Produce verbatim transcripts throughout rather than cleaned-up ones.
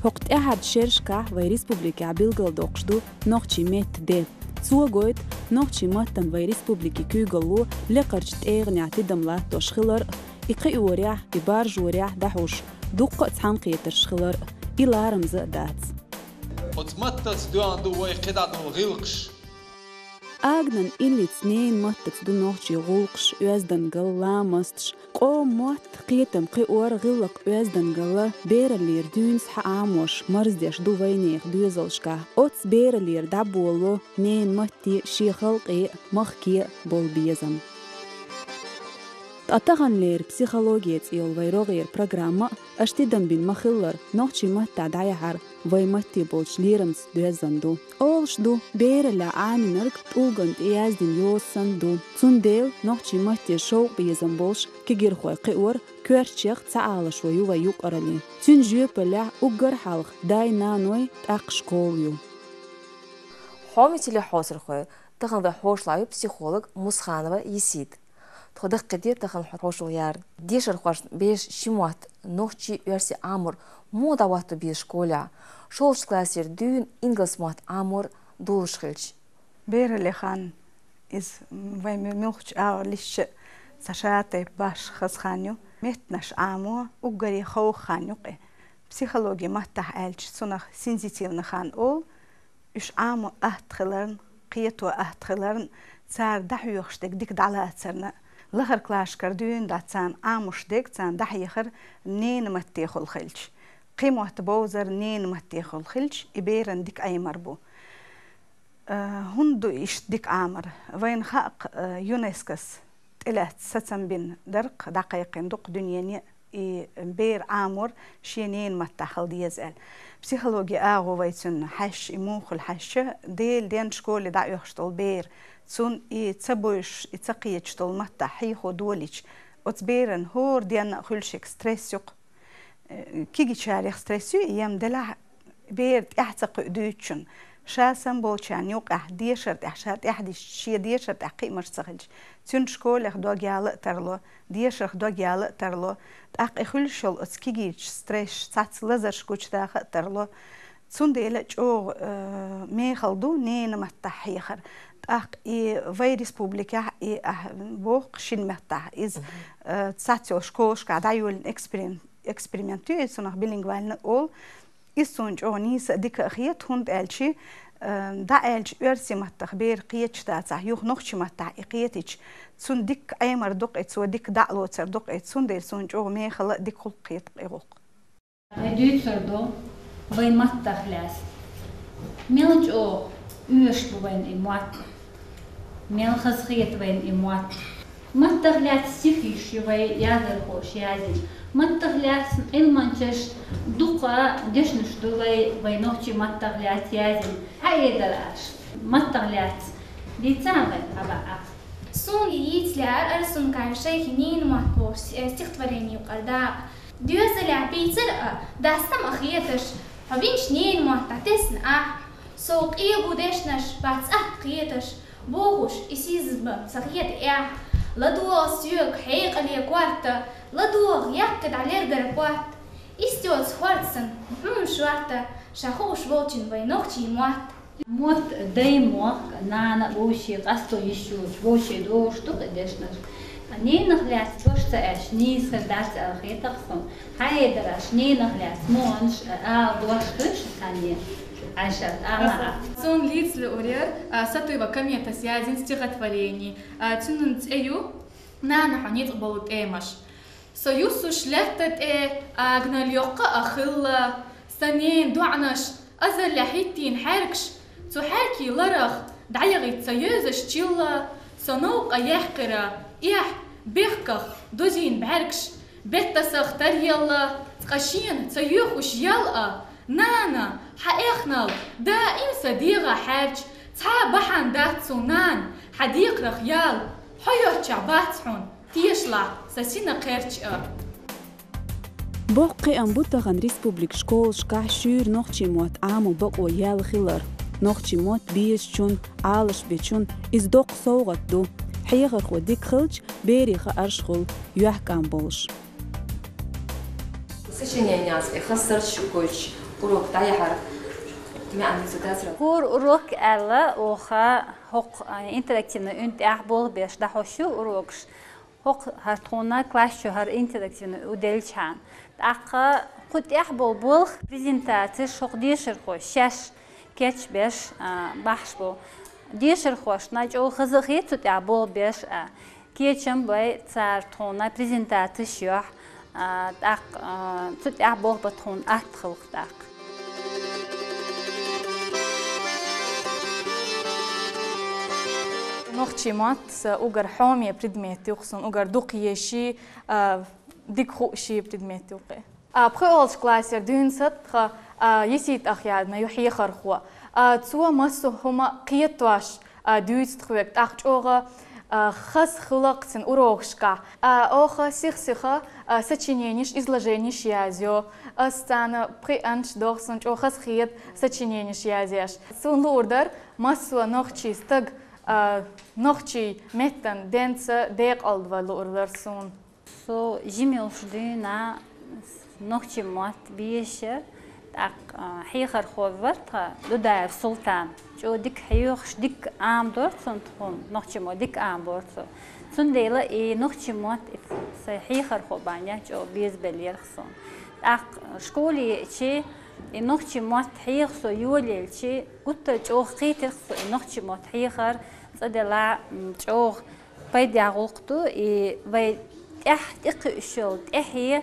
ХӀокху тӀаьхьарчу шерашкахь вайн республикехь билгалдоккхуш ду нохчийн меттан де. Цо гойту нохчийн маттана вайн республикин куьйгалло лекхарчу тӀегӀанехь тидам латтош хилар а, и кхиорехь, и баржорехь дӀахьуш дуккха а цхьаьнакхетарш хилар а, и ларамза а дац. Оцу маттаца доьгӀна ду вай кхидӀа долу гӀиллакхаш. Агнан иллица ненан маттаца ду нохчийн гӀуллакхаш, оьздангалла, ламасташ, къоман мотт, кхетам, кхиор, гӀиллакх, оьздангалла, бераллера дуьйна схьа Ӏамош, марздеш ду вайнехан доьзалшкахь. Оцу бераллера дӀаболало ненан матте, шен халкъе а, махке а болу безам. Ткъа таханлера «Психология» цӀе йолу вайн рогӀера программа а, аша тидам бина ма-хиллара, нохчийн маттахь дӀаяхьар вайн матте болчу лерамца доьзна ду. Олуш ду, бераллехь Ӏамийнарг тӀулгана тӀе яздина йоза санна ду. Цундела нохчийн матте шовкъ-безам болуш кегирхой кхиор коьртачех цхьа Ӏалашо ю вайн юкъараллин. Цуьнан жоьпаллехь уггар хьалха дай-наной, тӀаккха школа ю. Хьоме телехьовсархой, тахана вай хьошалгӀа ю психолог Мусханова Есида. Тхо даккхийде тахана хьошалгӀа ярна. Дешархошна бераш ши мотт, нохчий, оьрсий, Ӏамор муха дӀахӀотто беза школехь, шолгӀачу классера дуьйна ингалс мотт Ӏамор долуш хилча? Бераллин хан иза, м, вай м-, муьлххачу агӀор листича а ца шатайпа башха хаза хан ю. Меттанаш Ӏамо уггаре ховха хан ю-кх и. Психологи маттахь аьлча, цунах сензитивни хан олу, уьш Ӏамо атта хиларна, кхето атта хиларна, цара дӀахьоьхуш дерг дика дӀалацарна, лахара классашкара дуьйна дац царна Ӏамош дерг, царна дӀахьехар ненан маттехула хилча. Кхин мотт бовзар ненан маттехула хилча, и беран дика Ӏемар бу. Э, хӀунда ду иштта дика Ӏамар? Вайна хаьа-кх, э, ЮНЕСКОс тӀелаьцна сацам бина дара-кх, дӀакхайкхийна ду-кх дуьнене и бер Ӏамор шен ненан маттахь хила деза аьлла. Психологи агӀо вай цуьнан хьаьжча, и муха хуьлу хьаьжча, Делан денна школе дӀаоьхуш долу бер, цунна и ца бовзуш, и ца кхеташ долу маттахь хьехо долийча, оцу беран хӀора денна а хуьлу шега стресс ю-кх. Э, кегийчарех стресс ю, ем делахь бер тӀаьхьа ца кхуьу дуьйцучун. Ша санна болчарна юкъахь дешар тӀехь ша тӀаьхьадисча, шен дешар тӀехь кхиамаш ца хилча, цуьнан школех дог яла а тарло, дешарх дог яла а тарло, тӀаккха и хуьлуш йолу оцу кегийчу стрессаша цхьацца лазарш гучудаха а тарло. Цундела чӀогӀа, э, мехала ду ненан маттахь хьехар. ТӀаккха и вай республикехь, и ахь боху-кх шина меттахь, иза, э, цхьацца йолу школашкахь дӀайоллина эксперим-, эксперимент ю, и цунах билингвальный олу. Иза суна чӀогӀа нийса а, дика а хета, хӀунда аьлча, э, дӀа аьлча, оьрсийн маттах бер кхеташ дацахь, юха нохчийн маттахь и кхетича, цунна дика Ӏемар ду-кх и, цо дика дӀа а лоцур ду-кх и, цундела суна чӀогӀа мехала а, дика гӀуллакх хета-кх и гӀуллакх. Вай дуьйцур ду вайн маттах лаьцна. Мел чӀогӀа оьшуш бу вайна и мотт, мел хазахета вайна и мотт. Маттах лаьцна стих йиш ю вай яздархоша язйина. Маттах лаьцна Ӏилманчаш дукха дешнаш ду вай, вай нохчийн маттах лаьцна язйина. Хьаэдар аша, маттах лаьцна дийцахьа вайна хьабаъа? Суна йийца лаьара Арсункаев Шайхин «Ненан мотт» бохучу стихотворени юкъара дакъа. Доьзалехь бийцар а, дастам а хеташ, хьо винчу ненан мотт дӀатесна ахь. Сов къегу дешнаш бац атта кхеташ, бохуш, и сийсаза бан ца хета эхь. ЛадогӀа соьга хьекъале корта, ладогӀа яккха дӀалергара потт. Истиоца хӀорд санна, хьуна шорта, ша хууш волчун вай нохчийн мотт. Мотт дай мохк, нана а вовшийн къасто йиш йолчу вовшийн догӀуш ду-кх и дешнаш. Ненах лаьцна дош ца аьлча, нийса хир дац аьлла хетар-кх суна. Хьаэдар аша ненах лаьцна муха аьлча, ала дош хир шу цхьанне? Ӏайшат, ала. Суна лийца луурера, а, Сатуева Кометас язйина стихотворени. А, цуьнан цӀе ю «Нана, хьо ницкъ болу тӀемаш». Со юссуш лаьтта тӀе агнал йоккха а хилла, сан ненан доӀанаш азаллехь хӀиттийна хьаьркаш, цу хьаьркийн ларах дӀаяхийта ца йоьзаш чилла, со новкъа яьккхира эхь, бехках дозийна бӀаьргаш, беттасах таръелла, цкъа шена ца йоьхуш ял а, нана, хьан эхнал даим сан дегӀа хьаьрча, цхьа а бахьана дац суна, нана, хьан декхарах ял, хьо йоцчохь бац хьуна тешалахь сан сина кхерч а. Боккха кхиам бу тахана республикан школашкахь шуьйра нохчийн мотт Ӏамал бакъо яьлла хилар. Нохчийн мотт безачун, Ӏалашбечун иза доккха совгӀат ду. Хьехархо дика хилча, берийн хаарш хуьлу йоьхкӀам болуш. Сочиненияс и хастарш шу гойтуш, Урок дӀаяхьар маӀан ца дацара. ХӀара урок аьлла, оха хӀокху, а, интерактивный уьн тӀехь болх беш дӀахьош ю урокаш. ХӀокху хӀара тхуна класс чу хӀара интерактивный у делчхьана. ТӀаккха кху тӀехь болу болх презентацеш хӀокху дешархоша шаьш кечбеш, а, бахьаш бу. Дешархошна чӀогӀа хаза а хета цу тӀехь болх беш, а, кечам бай цара тхуна презентацеш йохь, а, тӀаккха, а, цу тӀехь болх бан тхуна атта хилла тӀаккха. Нохчийн мотт са угар хьоме предмет ю-кх суна, угар дукха езаш, а, дика хууш предмет ю-кх. А, пхоьалгӀачу классера дуьйна сатта тхан, а, Есийтахъяна ю хьехархо. А, цо массо а хӀума кхетош, а, дуьйцу тхоьга, тӀаккха чӀогӀа, а, хаза хилла-кх цуьнан урокашкахь. А, оха сих-сиха, а, сочиненеш, изложенеш язйо. Ас царна пхиъанаш доху, суна чӀогӀа хаза хета сочиненеш язъеш. Суна луур дара массо а нохчийн стаг, а, нохчийн меттан денца декъалдавар луур дара суна. Со жима йолуш дуьйна нохчийн мотт безаш яра, тӀаккха, а, хьехархо вара тхан Дудаев Султан. ЧӀогӀа дика хьоьхуш, дика Ӏамадора цунна тхуна, нохчийн мотт дика Ӏамабора цо. Цундела и нохчийн мотт и сайн хьехархо бан чӀогӀа безабеллера суна. ТӀаккха школе еача, и нохчийн мотт хьеха со йолаелча, гуттар а чӀогӀа кхийтира со и нохчийн мотт хьехар, цӀа делахь, м, чӀогӀа пайдехь гӀуллакх ду, и вай тӀехь тӀекхуьуш йолу тӀаьхье,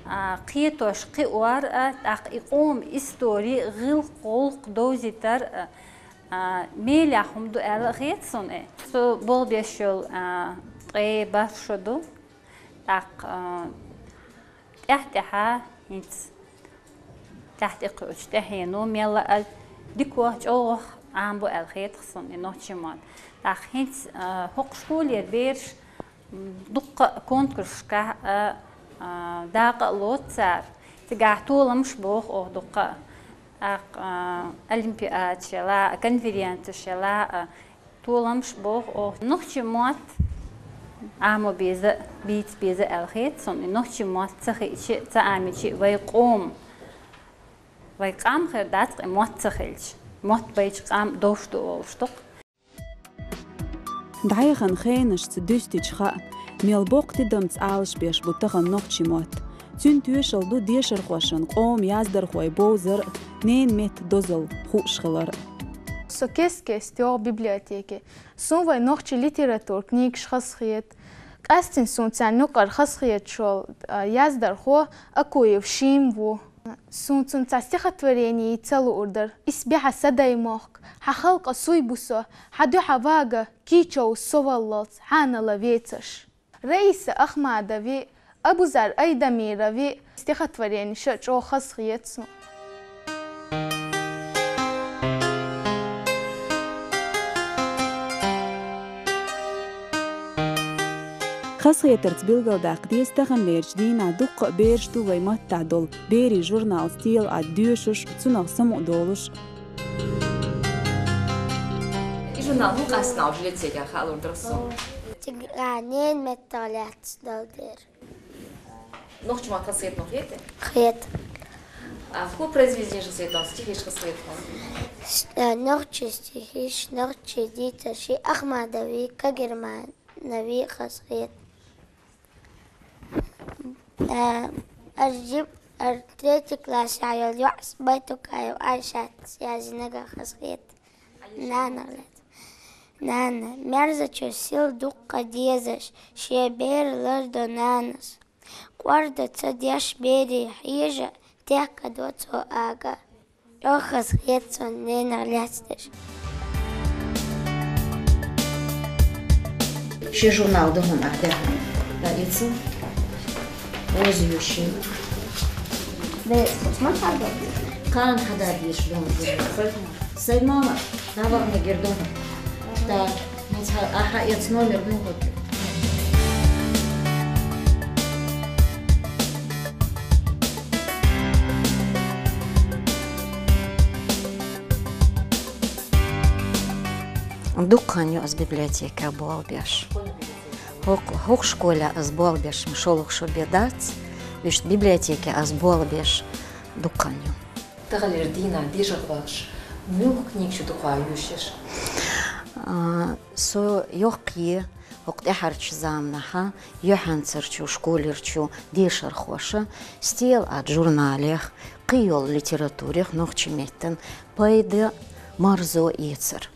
а, кхетош кхиор а, тӀаккха и къоман истори, гӀиллакх-гӀуллакх довзийтар а, а, мелехь хӀума ду аьлла а хета суна и. Со болх беш йолу, а, ткъе бархӀ шо ду, тӀаккха, а, тӀаьхь-тӀаьхьа хӀинца тӀаьхь-тӀекхуьучу тӀаьхьено мелла а дика, чӀогӀа Ӏамабо аьлла хета суна и нохчийн мотт. ТӀаккха хӀинца, а, хӀокху школера бераш, м, дуккха а конкурсашкахь а, а, дакъа а лоцу цара. Цигахь толамаш боху оха дуккха а. ТӀаккха, а, олимпиадаш яла а, конференцеш яла а, толамаш боху оха. Нохчийн мотт Ӏамо беза, бийца беза аьлла хета суна. И нохчийн мотт ца хиъча, ца Ӏамийча вай къоман, вай къам хир дац-кх и мотт ца хилча. Мотт байча къам довш ду олуш ду-кх. ДӀаяхана хенашца дуьстича хаьа, мел боккха тидамца Ӏалашбеш бу тахана нохчийн мотт. Цуьнан тоьшалла ду дешархошна къоман яздархой бовзар а, ненан меттан дозалла хууш хилар а. Со кест-кеста йогӀу библиотеке. Суна вайн нохчийн литературан книгаш хазахета. Къаьсттина суна царна юкъара хазахеташ йолу, а, яздархо Акуев Шима ву. Суна цуьнан цхьа стихотворени йийца луур дара. Исбаьхьа, сан даймохк, хьан халкъан суй бу со, хьан дуьхьа вага, кийча ву со валлалц, хьанала вецаш. Раиса Ахмадовн, Абузар Айдамировн стихотворенеш чӀогӀа хазахета суна. Хазахетарца билгалдаккха деза таханлерчу дийнахь дуккха а бераш ду вайн маттахь долу «Берийн» журнал стелаӀад доьшуш, цунах самукъадолуш. И журнал хӀун къастина, уже лецега хаалур дара суна. Цигахь ненан меттах лаьцна долу дера. Нохчийн мотт хазахета хета? Хета. А хӀун произведенеш хазахета, стихеш хазахета? С-, э, нохчийн стихеш, нохчийн дийцарш, Ахмадовн, Кагермановн хазахета. Э, ар жип, ар третий классе йолу йоӀс Байтукаева Айшатс язйинарг хазахета. Нанах лаьцна. Нана, маьрзачун сил дуккха дезаш, шен бер лардо нанас. КӀорда ца деш берийн хьежа, техкадо цо ага. ЧӀогӀа хазахета суна ненах лаьцнарш. Ши журнал ду хьуна ахь дехна. Да, ицу. Ози ю ши. Де, ма хьадо. Кхана хьададеш ду хьуна журнал. Сайн номер, наверное, гир ду хьуна. Так, ну, ца-, ахьа эц номер ду хьуна. Дуккха хан ю ас библиотекехь болх беш. ХӀокху, хӀокху школехь ас болх беш, ма шолгӀа шо бен дац, вуьшта библиотекехь ас болх беш дуккха хан ю. Таханлера дийнахьа дешархоша муьлха книга чу дукха юьйш еш? А, со йоккхае, хӀокху тӀаьхьарчу заманахьа юьхьанцарчу школерчу дешархоша «Стелаат» журналех, кхийолу литературех нохчийн меттан пайда, марзо эцар.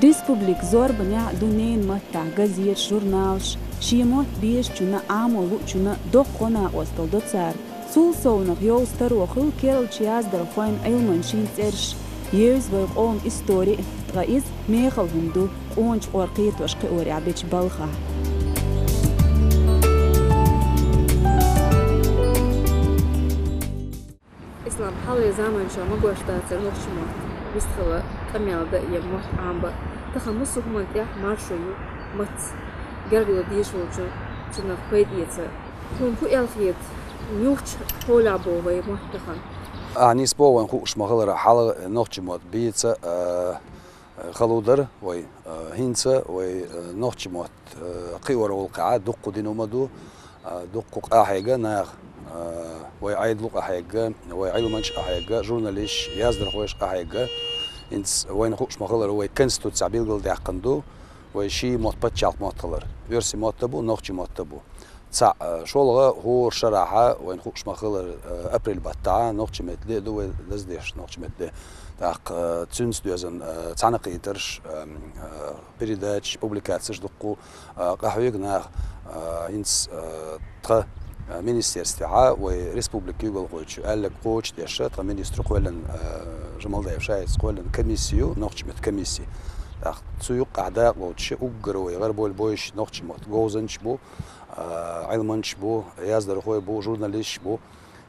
Республика зорбанехь а ду ненан маттахь газеташ, журналаш. Шен мотт безачунна, Ӏамо луучунна доккха накъосталла до цара. Цул совнах йовза таро хуьлу керла яздархойн, Ӏилманчин цӀераш. Евза вай къоман истори а, ткъа иза мехала хӀума ду, къоначу къора кхетош кхиорехь бечу балхахь. Ислам, хьалхалера заманчохь магош дацара нохчийн мотт вистхила, къамел дан я мотт Ӏамабан. Тахана массо а хӀуманна тӀехь маршо ю маттаца. Гергарло дезаш волчу цунах пайда эца. Хьуна хӀун аьлла хета, муьлхачу хьолехь бу вай мотт тахана? Ахьа нийса боху, вайна хууш ма-хиллара, хьалха нохчийн мотт бийца, а, хала дара вай, а, хӀинца вай, а, нохчийн мотт, а, кхиоран гӀуллакхехь дуккха дина хӀума ду, а, дуккха къахьегна наха, а, вай Ӏедало къахьегна, вай Ӏилманчаш къахьегна, журналисташ, яздархоша къахьегна. ХӀинца вайна хууш ма-хиллара, вай Конституцехь билгалдаьккхина ду вай шен мотт пачхьалкхан мотт хилар. Оьрсийн мотт а бу, нохчийн мотт а бу. Цхьаъ, а, шолгӀа, хӀора шарахь, вайна хууш ма-хиллара, а, апрель баттахь нохчийн меттан де а ду вай даздеш, нохчийн меттан де. ТӀаккха, а, цуьнца доьзна, а, цхьаьнакхетарш, а, а, передачаш, публикацеш дуккха, а, къахьоьгу наха, а, хӀинца, а, тхан, а, министерствехь вай республикан куьйгалхочо аьлларг кхочушдеш, тхан министро кхоьллина, а, Жамалдаев Шаица кхоьллина комисси ю, нохчийн меттан комисси. ТӀаккха цу юккъехь дакъа лоцуш уггар вай гӀарабойла бойуш нохчийн мотт говзанчаш бу, а, Ӏилманчаш бу, яздархой бу, журналисташ бу.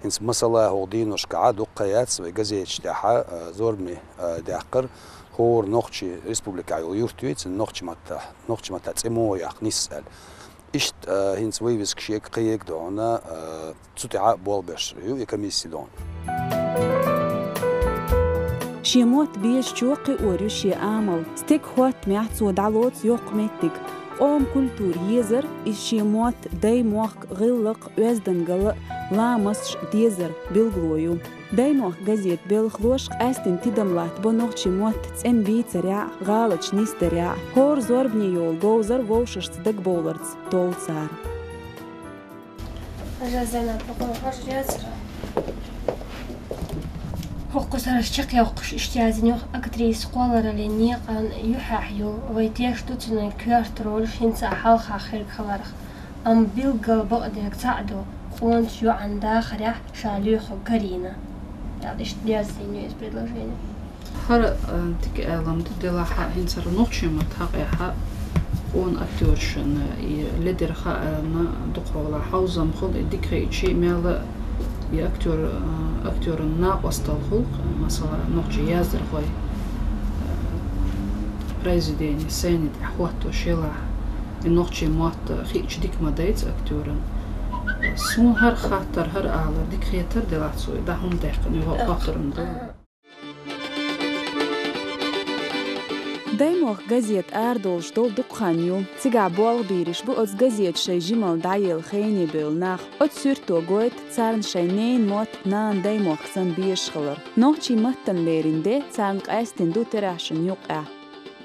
ХӀинца масала хӀокху деношкахь дуккха яц вай газеташ тӀехь, а, зорбане, а, даьккхира хӀора нохчийн, республикехь йолу юрт юй, цуьнан нохчийн маттахь, нохчийн маттахь цӀе муха яккха нисса аьлла. Иштта, а, хӀинца вывеска шега, кхин ега ду хьуна, а, цу тӀехь а болх беш ю и комисси ду хьуна. Шен мотт безачо кхиор ю шен амал. Стеган хӀоттамехь цо дӀалоцу йоккха меттиг. Къоман культура езар, иза шен мотт, даймохк, гӀиллакх, оьздангалла, ламасташ, дезар билгало ю. «Даймохк» газетан белхалоша къаьстина тидам латтабо нохчийн мотт цӀена бийцарехь а, гӀалаташ нисдарехь а. ХӀора зорбане йолу говзар вовшашца дагабовларца долу цара. Хьажа, Зайнап, хьо хьожур яцара? ХӀокху сараш чекхйоккхуш иштта яздина ю: актриса кхоллараллин некъан юьххьехь ю, вай тешаш ду цуьнан коьрта ролаш хӀинца а, хьалха хирг хиларх. Амма билггал бакъдерг цхьаъ ду: къоначу йоӀан дахарехь ша лоьхург карийна. Аьлла, иштта дерзийна ю иза предложени. ХӀара, а, дика алам ду, делахь а хӀинца хӀара нохчийн маттан хьокъехь къона актёршна и ледара хаамна дукхахьолахь хьовзам хуьлу, и дика хиъча мел а и актёр, а, актёран накъосталла хуьлу, масала, нохчийн яздархой, а, произведени сайна тӀехь хӀотто шелахь, и нохчийн мотт хиъча дика ма дайца актёран. Суна хӀара хаттар, хӀара алар дика хетар, делахь цо и дӀа хӀунда даьккхина, и хӀо-, хаттар ма ду. «Даймохк» газета арадолуш долу дукха хан ю. Цигахь болх бийриш бу оцу газета шайн жималла дӀаелла хене бевлла нах. Оцу суьрто гойту царна шайн ненан мотт нана даймохк санна безаш хилар. Нохчийн маттана лерина де царна къаьстина ду терахьшна юккъехь.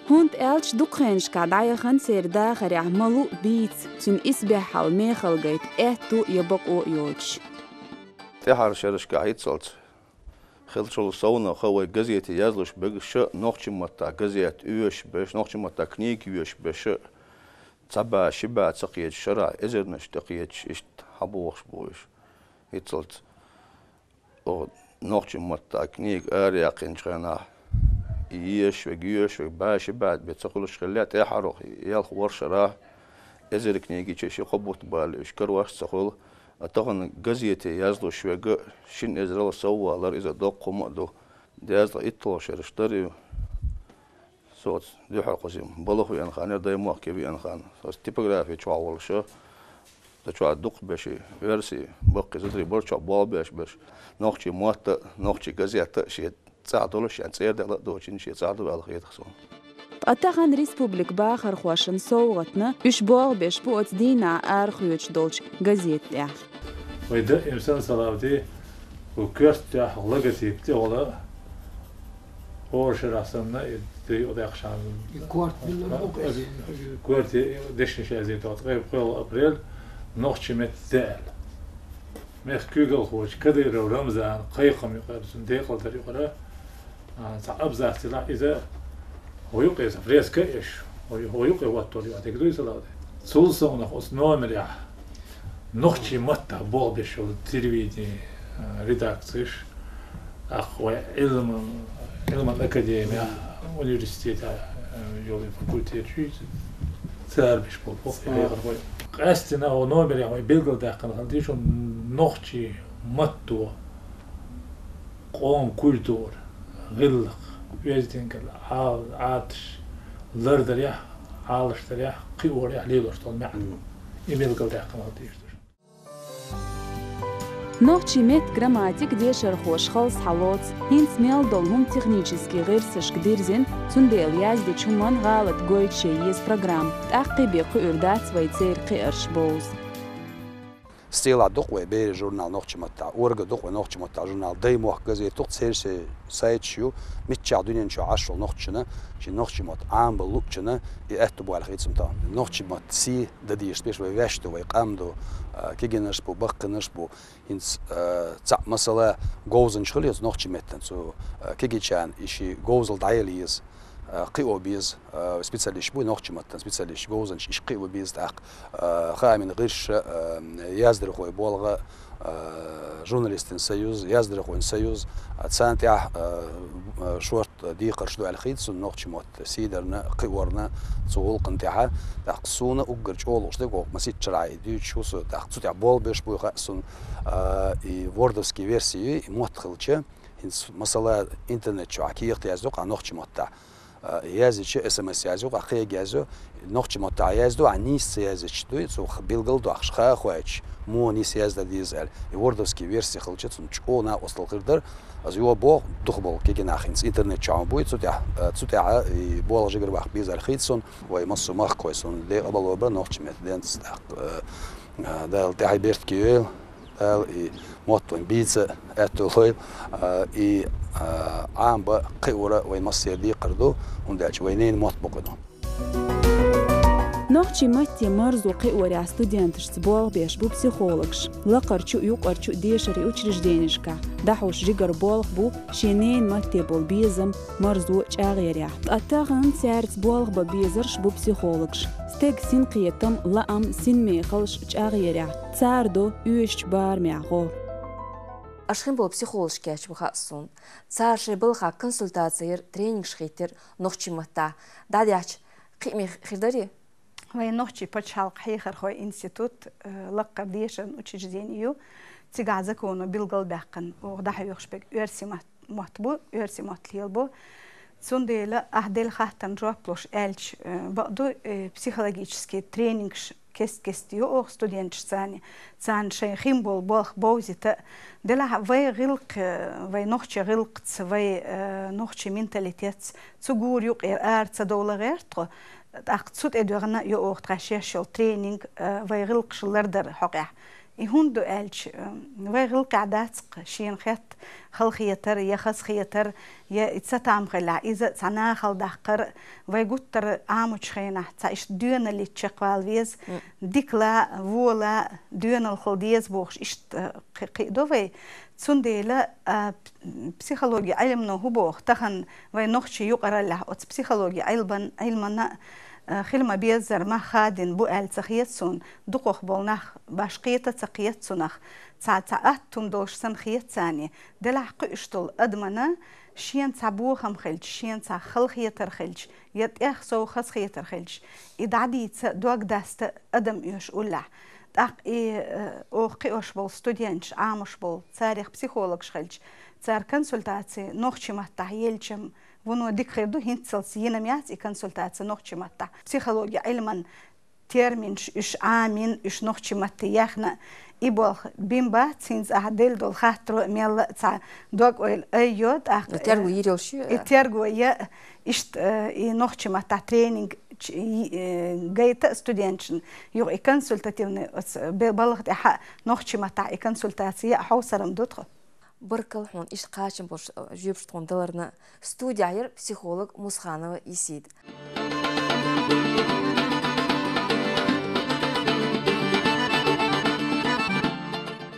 ХӀунда аьлча дукха хенашкахь дӀаяхана церан дахарехь ма-луъу бийца, цуьнан исбаьхьалла мехала гайта аьтту я бакъо а йоцуш. ТӀаьхьарчу шерашкахь хӀинццалц хиллачул совнаха вай газете яздеш берш а нохчийн маттахь газета оьшуш берш, нохчийн маттахь книга оьшуш берш а цхьа бӀе, ши бӀе ца кхеташ, шарахь эзарнаш тӀекхеташ, иштта хьабогӀуш бу уьш. ХӀинццалц оха нохчийн маттахь книга араяьккхинчу хенахь, и езаш верг, йоьшуш верг бӀе, ши бӀе бен ца хуьлуш хиллехь, тӀаьхьарчу ялх-ворхӀ шарахь эзар книга чу ши-кхо бутт балийна уьш карош а ца хуьлу. А тахана газете яздеш верг а шина эзарал сов валар, иза доккха хӀума а ду. Дезткъа итталгӀа шераш дара и. Соца дуьххьара кхуза балха веана хан яра, даймохке веана хан. Соца типографи чохь волуш а, цу чохь дукхахберш, оьрсий, баккхий, зударий бара чохь болх беш берш. Нохчийн мотт а, нохчийн газета а шен цӀахь долуш, шен цӀера даьлла а доцуш, шен цӀахь ду аьлла хетахь суна. Ткъа тахан республика бахархошна совгӀатна уьш болх беш бу оцу дийнахь арахоьцуш долчу газета тӀехь. Вай даим санна, Салавди, хӀу коьртехь логотип тӀехула, хӀора шарахь санна, и тӀе юкъа даьккхина. И корта билла бу-кх иза. Корта дешнаш язйина тӀе, ткъе пхоьалгӀа апрель, нохчийн меттан де аьлла. Мехкан куьйгалхочо Кадыров Рамзана кхайкхам юкъара, цуьнан декъалдар юкъара, а, цхьа абзац делахь, иза хӀу юкъе, иза фреска а еш, хӀу, хӀу юкъе хӀоттор ю, дика дуй, Салавди? Цул совнах оцу номерехь нохчийн маттахь болх беш йолу телевидени, а, редакцеш, тӀаккха вай Ӏилман, Ӏилман академехь, университетехь, а, йолу факультеташ, цара беш болу болх, и хьехархой. Къаьсттина хӀу номерехь вай билгалдаьккхина хилла ду шуна нохчийн матто, къоман культура, гӀиллакх, оьздангалла, Ӏа-, Ӏадаташ лардарехь, Ӏалашдарехь, кхиорехь лелош долу маьӀна. Мгм. И билгалдаьккхина хилла дийш ду шуна. Нохчийн меттан грамматика дешархоша хала схьалоцу, хӀинца мел долу хӀума технически гӀирсашка дирзина, цундела яздечу хӀуманна гӀалат гойтуш ян еза программа, тӀаккха кхин бен кхуьур дац вай церан кхиарш бовза. Стеллахь ду-кх вай берийн журнал нохчийн маттахь, Орга ду-кх вай нохчийн маттахь журнал, Даймохк газета ду-кх, церан шайн сайташ ю, миччахь дуьнен чохь Ӏаш волу нохчашна шен нохчийн мотт Ӏамабала луучунна и аьтту бу аьлла хийцам тахана. Нохчийн маттан сий дан дезаш берш вай ваьш ду, вай къам ду, а, кегийнарш бу, баккхийнарш бу. ХӀинца, а, цхьаъ масала говзанча хила еза нохчийн меттан, цу, а, кегийчарна и шен говзалла дӀаяла еза, а, кхио беза, а, специалисташ бу, нохчийн маттан специалисташ, говзанчаш, иштта кхио беза тӀаккха, а, хаамийн гӀирсаша, а, яздархойн болх, а, журналистийн союз, яздархойн союз, а, царна тӀехь, а, а, шорта декхарш ду аьлла хийца суна нохчийн мотт сий дарна, кхиорна цу гӀуллакхна тӀехь. ТӀаккха суна уггар чӀогӀа лууш дерг, оха масийтта шарахь и дуьйцуш ву со, тӀаккха цу тӀехь болх беш буй хаьа суна, а, и вордовский версия ю, и мотт хилча, хӀинца масала интернет чохь кехат язйо-кх ахь нохчийн маттахь, а, язйича, эс эм эс язйо-кх ахь, кхин язйо, нохчийн маттахь язйо, ахь нийса ца язйича дуй, цо билгал дохуш, ха а хоуьйтуш, муха нийса яздан деза аьлла. И вордовский версия хилча, цунна чӀогӀа накъосталла хир дара. Аса юха боху, дукхахболу кегий нах хӀинца интернет чохь буй, цу тӀехь, а, цу тӀехь, а, и болх жигара баккха беза аьлла хийца суна. Вай массо а махкахой суна декъал бан лорабар нохчийн меттан денца тӀаккха, а, а, Дала тӀаьхье беркате йойла. Дала и мотт вайна бийца аьтту лойла, а, и, а, Ӏамабан, кхиоран вайн массеран декхар ду, хӀунда аьлча вайн ненан мотт бу-кх и. Нохчийн матте марзо кхиорехь студенташца болх беш бу психологаш. Лакхарчу а, юкъарчу а дешарийн учрежденешкахь дӀахьош жигара болх бу шен ненан матте болу безам, марзо чӀагӀъярехь. Ткъа тахана цаьрца болх бан безарш бу психологаш. Стеган синкхетам, лаам, синмехаллаш чӀагӀъярехь, цара до оьшучу барамехь гӀо. Аша хин болу психологаш кечбан хаьа суна. Цара шайн балхахь консультаци яр, тренингаш хийтар нохчийн маттахь. ДӀадаьхьча, кхиаме хир дарий? Вайн нохчийн пачхьалкхан хьехархойн институт, э, лакхара дешаран учреждени ю. Цигахь законо билгалбаьккхина, оха дӀахьоьхуш берг оьрсийн мотт, мотт бу, оьрсийн мотт лелабо. Цундела ахь делла хаттарна жоп луш аьлча, э, бакъду, э, психологический тренингаш кест-кеста йо оха студенташца, царна шайн хин болу болх бовзийта. Делахь вай гӀиллакх, э, вай нохчийн гӀиллакхца, вай, э, нохчийн менталитетца цу гура юкъера ара ца довла гӀерта тхо. ТӀаккха цу тӀе доьгӀна йо оха тхаьш еш йолу тренинг, э, вай гӀиллакхаш лардар хьокъехь. И хӀунда ду аьлча, э, вай гӀиллакхехь дац-кх шена хетта халахетар, я хазахетар, я и цатам хилахь, иза цхьа нахала даккхар, вай гуттара Ӏамочу хенахь цхьа иштта доьналлица чекхвала веза, дика ла, вон ла, доьналла хила деза бохуш, иштта, э, кхи-, кхиадо вай. Цундела, а, п-, психологин Ӏилмано хӀун боху, тахана вай нохчийн юкъараллехь оцу психологин Ӏилман-, Ӏилмана, а, хила ма-беззара мах хадийна бу аьлла ца хета суна, дукхах болу нах башха кхета а ца кхета цунах, цхьа, цхьа атта хӀума долуш санна хета царна. Делахь кхуьуш долу адамана шена цхьа бохам хилча, шена цхьа халахетар хилча, я тӀех сов хазахетар хилча, и дӀадийца дог даста адам оьшу уллехь. ТӀаккха и, э, оха кхиош болу студенташ, Ӏамош болу, царех психологаш хилча, цара консультаци нохчийн маттахь елчам, вуно дика хир ду, хӀинццалц йина-м яц и консультаци нохчийн маттахь. Психологин Ӏилман терминаш, уьш Ӏамийна, уьш нохчийн маттахь яьхна, и болх бийна бац, хӀинца ахь делла долу хаттаро мелла а цхьа дог-ойла айъйо, тӀаккха, И терго э, йийр йолуш ю, и э, терго я, иштта, э, и нохчийн маттахь тренинг ч-, и, э, гайта а студенташна, юха и консультативный оцу бе-, балха тӀехь а нохчийн маттахь и консультаци а хьовсаран ду тхо. Баркалла хьуна, иштта кхачам болуш, э, жоьпаш тхуна даларна. Студехь яра психолог Мусханова Исида.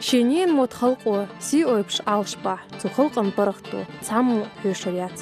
Шен ненан мотт халкъо сий ойпаш Ӏалашбахь, цу халкъан паргӀато цхьаммо хьоьшур яц.